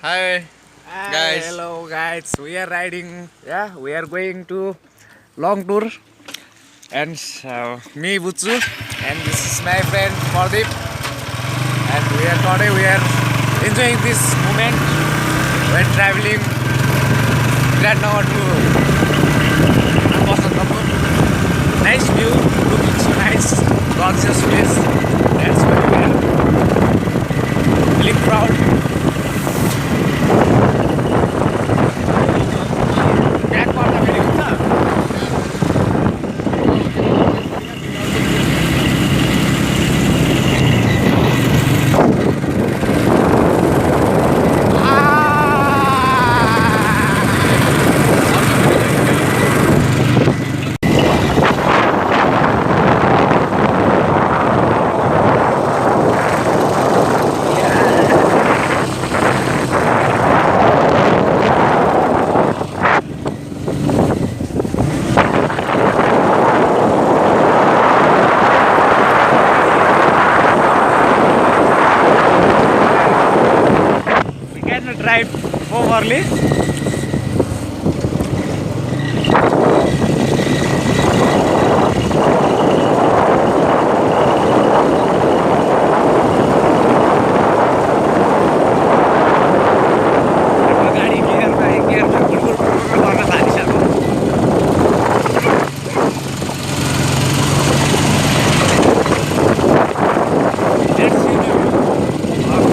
Hi Hi, guys. hello guys. We are riding. Yeah, we are going to long tour. And me Butsu, and this is my friend Pardeep. And we are enjoying this moment when traveling Biratnagar to Dhankuta. Nice view, looking so nice, gorgeous place. That's why we are feeling proud. Back for the very good. We can drive overly. गाडी गियरमा गुडगुड गर्न थालिसक्यो. Let's see the view of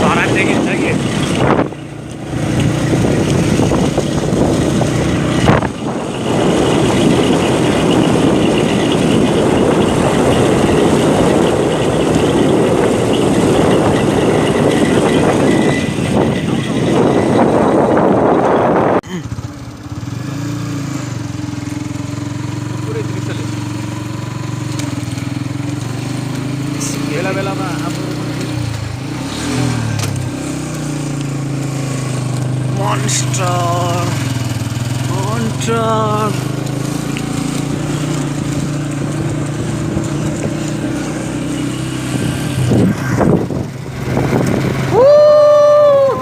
Dharan देखिन्छ कि पुरै दृश्यले बेला बेलामा हाम्रो monster monster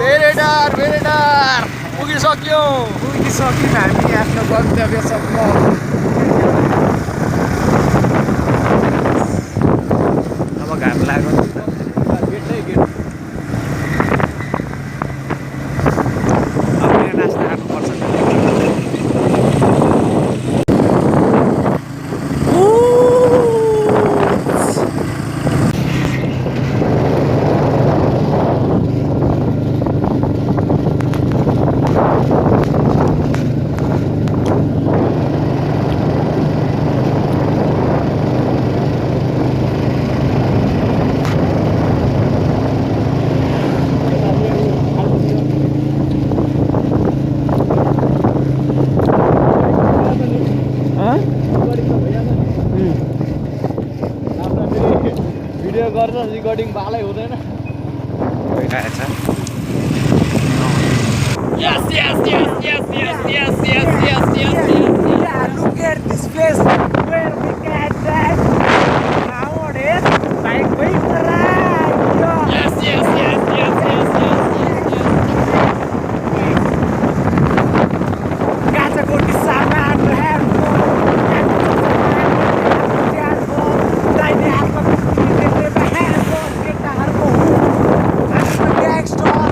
धेरै डर पुगिसक्यौँ हामी आफ्नो गन्तव्यसम्म अब घाम लाग्यो नास्ता खानुपर्छ. भिडियो गर्छ रिकर्डिङ बालै हुँदैन भइरहेछ. Yes, yes, yes, yes, yes, yes, yes, yes, yes, yes. Yeah, look at this place where we can drive. Nowadays, bike going to ride. Yes, yes, yes, yes, yes, yes, yes. Kachakoटी सामान रहेको दाहिने हातमा biscuit रहेको केटाहरूको आफ्नो gangster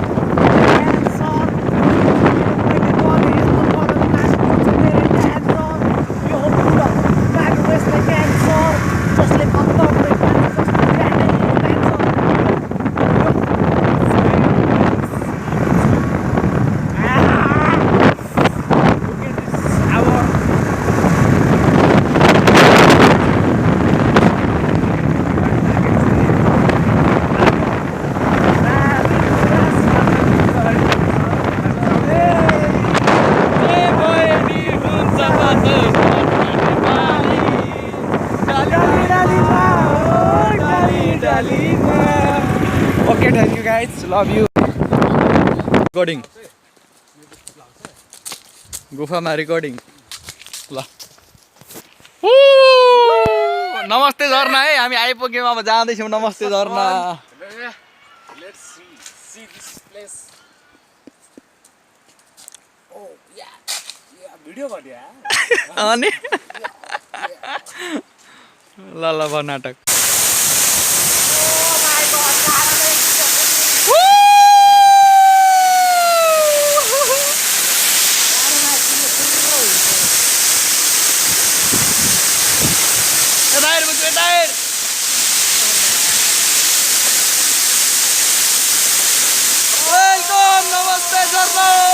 love you. Recording. गुफामा recording ल नमस्ते झरना है हामी आइपुग्यौँ अब जाँदैछौँ नमस्ते झरना Let's see this place. Oh yeah, video गर्दिया. अनि ल ल भयो नाटक Oh my God, टायर बुझ्यो टायर वेलकम नमस्ते झरना